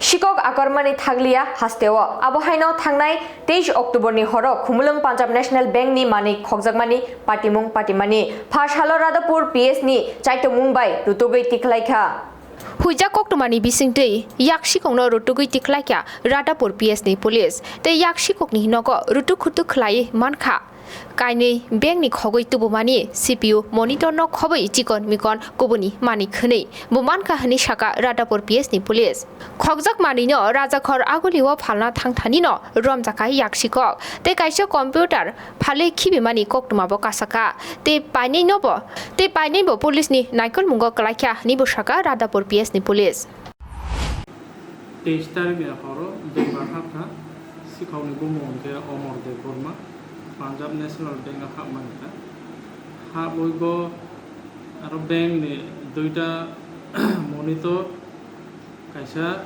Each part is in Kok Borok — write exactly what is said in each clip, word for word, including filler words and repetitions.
Sikok akarmani thakliya hasteo. Abo haino thangnai teis October ni horo Khumulwng Punjab National Bank ni manwi khokjakmani patimung patimani. Pha salo Radhapur P S ni chaitomung bai rutugwi tikhlaikha. Huijak koktwmani bisingtwi yak sikokno rutugwi tikhlaikha Radhapur P S ni police. Tei yak sikokni nogo rutuk khutuk khlaiwi mankha. Kainwi bank ni khogwi tubumani C P U monitor no khobwi chikon mikon kubuni manwi khwnwi bo mankha hwnwi saka Radhapur P S ni police. Khokjak manwi no Rajakhor Aguli o phalna thangthani no romjakha yak sikok tei kaisa computer phalwi khibimani koktwma bo kasaka tei painwi no bo tei painwi bo police ni naikolmungo kwlaikha hwnwi bo saka Radhapur P S ni police. Teis tarikni horo bebak hapkha, sikhokni bumung hwnkhe Omor Debbarma, Punjab National Bank o hapmani kha. Hapwi bo aro bank ni duita monitor, kaisa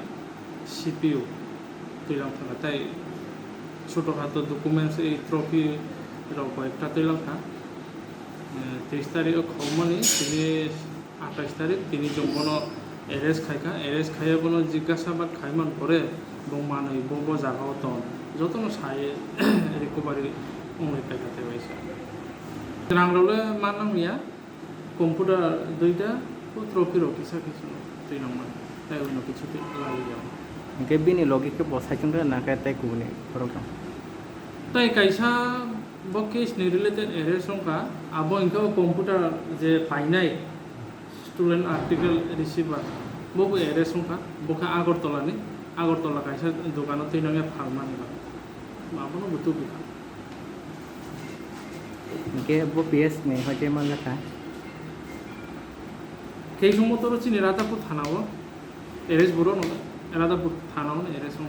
C P U twilang thangkha, tei choto khato documents, ei trophy rok koi ekta twilang kha. Eh, teis tarik o khobmani tini athais tarik tini chwng bono arrest khaikha, arrest khaiya bono jigyasa ba khaiman pore bo manwi bo, bo jaga o tong jotono sai recovery wngwi phaikha tei waisa. Rang rok le ma nangya, computer duita, o trophy rok kisa kisa twi nangmani, tei uno kichu twi laiya. Hwnkhe bini logi khe bo saichung khe nangkhe tei kubuni borok tong. Tei kaisa bo case ni related arrest wngkha, abo hwnkhe o computer je painai student article receiver, bo bo arrest wngkha, bo khe Agartala ni, Agartala kaisa dogano twi nangya phalmani ba, abono bo tubukha. Hwnkhe bo P S ni hoi tei manjakha. Khe chwngbo toro chini Radhapur thana o arrest boro no, Radhapur thana o arrest wng.